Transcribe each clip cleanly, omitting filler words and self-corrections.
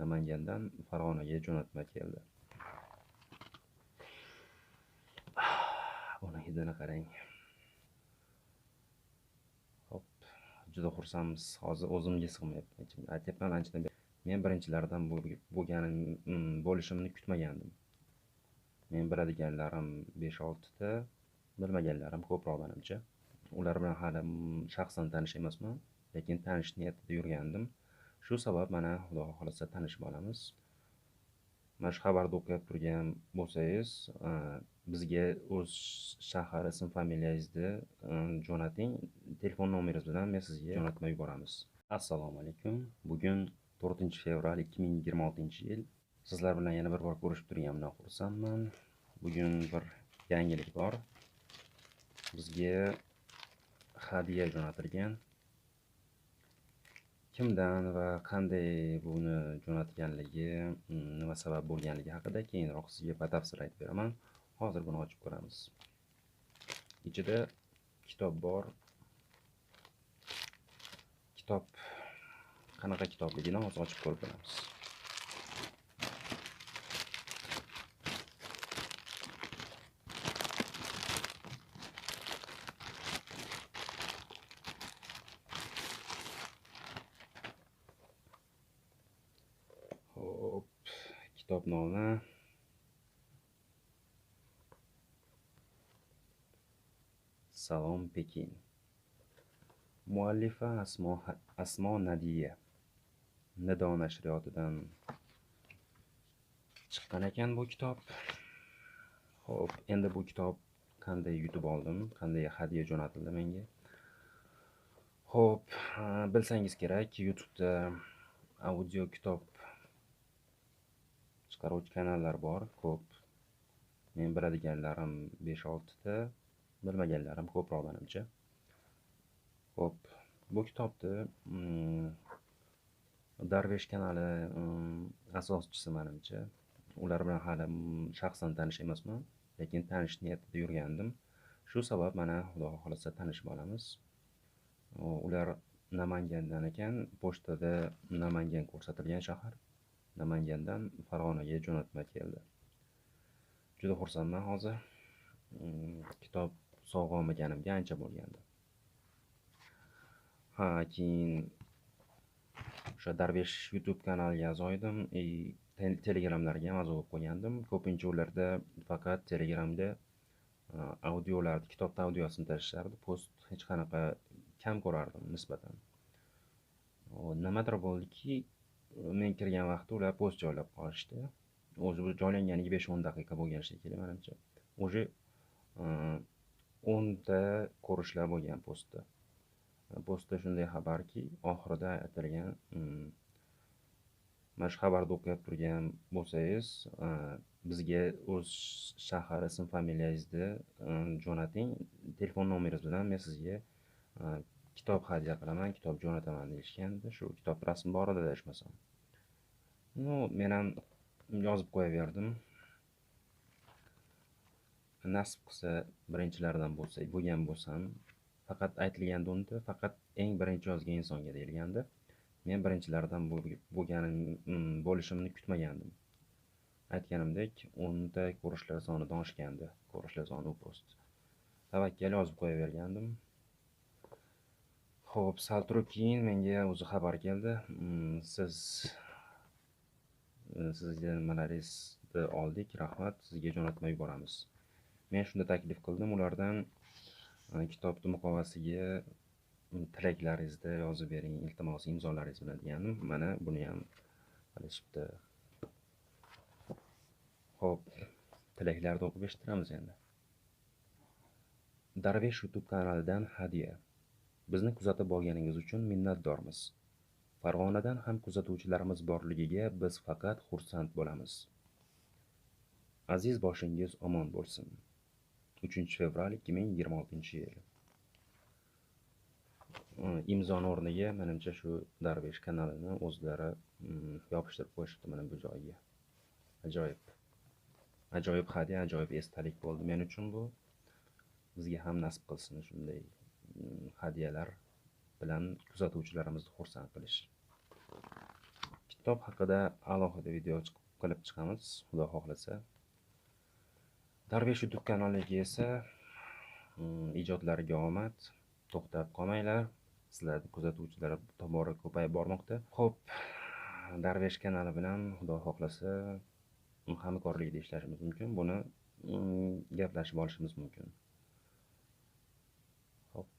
Namangandan Farg'onaga jo'natma keldi. Uni hidini qarang. Hop, juda xursandmiz. Hozir o'zimga sig'mayapti. Aytyapman, anchadan beri men birinchilardan bo'lganim, bo'lishimni kutmagandim. Men biladiganlarim 5-6 ta, bilmaganlarim ko'proq menimcha. Ular bilan hali shaxsan tanish emasman, lekin tanish niyatida yurgandim. Shu sabab mana Xudo xohlasa tanishib olamiz. Mana shu xabarni o'qib turgan bo'lsangiz, bizga o'z shahar, ism, familiyangizni jo'nating. Telefon nomeringiz bilan men sizga jo'natma yuboramiz. Assalomu alaykum. Bugun 4-fevral 2026-yil. Sizlar bilan yana bir bor ko'rishib turganimdan xursandman. Bugun bir yangilik bor. Bizga hadya jo'natilgan. Kimdan va qanday buni jo'natganligi, nima sabab bo'lganligi haqida keyinroq sizga batafsil aytib beraman. Hozir buni ochib ko'ramiz. Ichida kitob bor. Kitob qanaqa kitobligini hozir ochib ko'rib bilamiz. Hop, kitob nomi Salom Pekin. Muallifa Asmo Nadiya. Nido nashriyotidan chiqqan ekan bu kitob. Xo'p, endi bu kitob qanday yutib oldim, qanday hadya jo'natildi menga? Xo'p, bilsangiz kerak, YouTube'da audio kitob chiqaruvchi kanallar bor, ko'p. Men biladiganlarim 5-6 ta, bilmaganlarim ko'proq menimcha. Xo'p, bu kitobni Darvesh kanali asoschisi menimcha. Ular bilan hali shaxsan tanish emasman, lekin tanish niyatida yurgandim. Shu sabab mana Xudo xohlasa tanishib olamiz. Ular Namangandan ekan, pochtada Namangan ko'rsatilgan shahar. Namangandan Farg'onaga jo'natma keldi. Juda xursandman hozir. Kitob sovg'a olmaganimga ancha bo'lgandi. Ha, keyin o'sha Darvesh YouTube kanaliga a'zo edim, Telegramlarga ham a'zo bo'lib qo'ygandim. Ko'pincha ularda faqat Telegramda audiolarni, kitobni audiosini tashlardi, post hech qanaqa kam ko'rardim nisbatan. Nimadir bo'ldiki, men kirgan vaqtda ular post joylab qolishdi. O'zi bu joylanganiga 5-10 daqiqa bo'lgan shekilli menimcha. O'zi 10 ta ko'rishlar bo'lgan postda. Postda shunday xabarki, oxirida aytilgan, mana shu xabarni o'qib turgan bo'lsangiz, bizga o'z shahar, ism, familiyangizni jo'nating. Telefon nomeringiz bilan men sizga kitob hadya qilaman, kitob jo'nataman deyishgandi. Shu kitob rasmi bor edi adashmasam. Men ham yozib qo'yaverdim. Nasib qilsa birinchilardan bo'lsa, bo'lgan bo'lsam, faqat aytilganda unda faqat eng birinchi yozgan insonga deyilgandi. Men birinchilardan bo'lganim, bo'lishimni kutmagandim. Aytganimdek, 10 ta ko'rishlar sonidan oshgandi. Ko'rishlar soni u post. Tavakkal yozib qo'yavergandim. Xo'p, sal turib keyin menga o'zi xabar keldi. Sizga nimalaringizni oldik, rahmat, sizga jo'natma yuboramiz. Men shunda taklif qildim ulardan, kitobni muqovasiga tilaklaringizni yozib bering, iltimos, imzolaringiz bilan degandim. Mana buni ham qilishibdi. Xo'p, tilaklarni o'qib eshittiramiz endi. Darvesh YouTube kanalidan hadya. Bizni kuzatib borganingiz uchun minnatdormiz. Farg'onadan ham kuzatuvchilarimiz borligiga biz faqat xursand bo'lamiz. Aziz boshingiz omon bo'lsin. 3-fevral 2026-yil. Imzoni o'rniga menimcha shu Darvesh kanalini o'zlari yopishtirib qo'yishibdi mana bu joyga. Ajoyib. Ajoyib hadya, ajoyib esdalik bo'ldi men uchun bu. Bizga ham nasib qilsin shunday hadyalar bilan kuzatuvchilarimizni xursand qilish. Kitob haqida alohida video qilib chiqamiz, Xudo xohlasa. Darvesh YouTube kanaliga esa ijodlariga omad, to'xtab qolmanglar. Sizlarni kuzatuvchilar tobora ko'payib bormoqda. Xo'p, Darvesh kanali bilan Xudo xohlasa hamkorlikda ishlashimiz mumkin. Buni gaplashib olishimiz mumkin. Xo'p,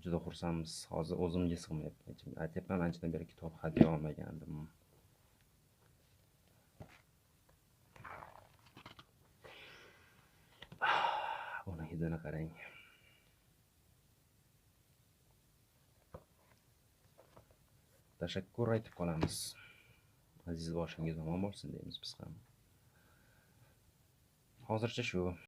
juda xursandmiz. Hozir o'zimga sig'mayapti. Aytyapman, anchadan beri kitob hadya olmagandim. Uni hidini qarang. Tashakkur aytib qolamiz. Aziz boshingiz omon bo'lsin deymiz biz ham. Hozircha shu.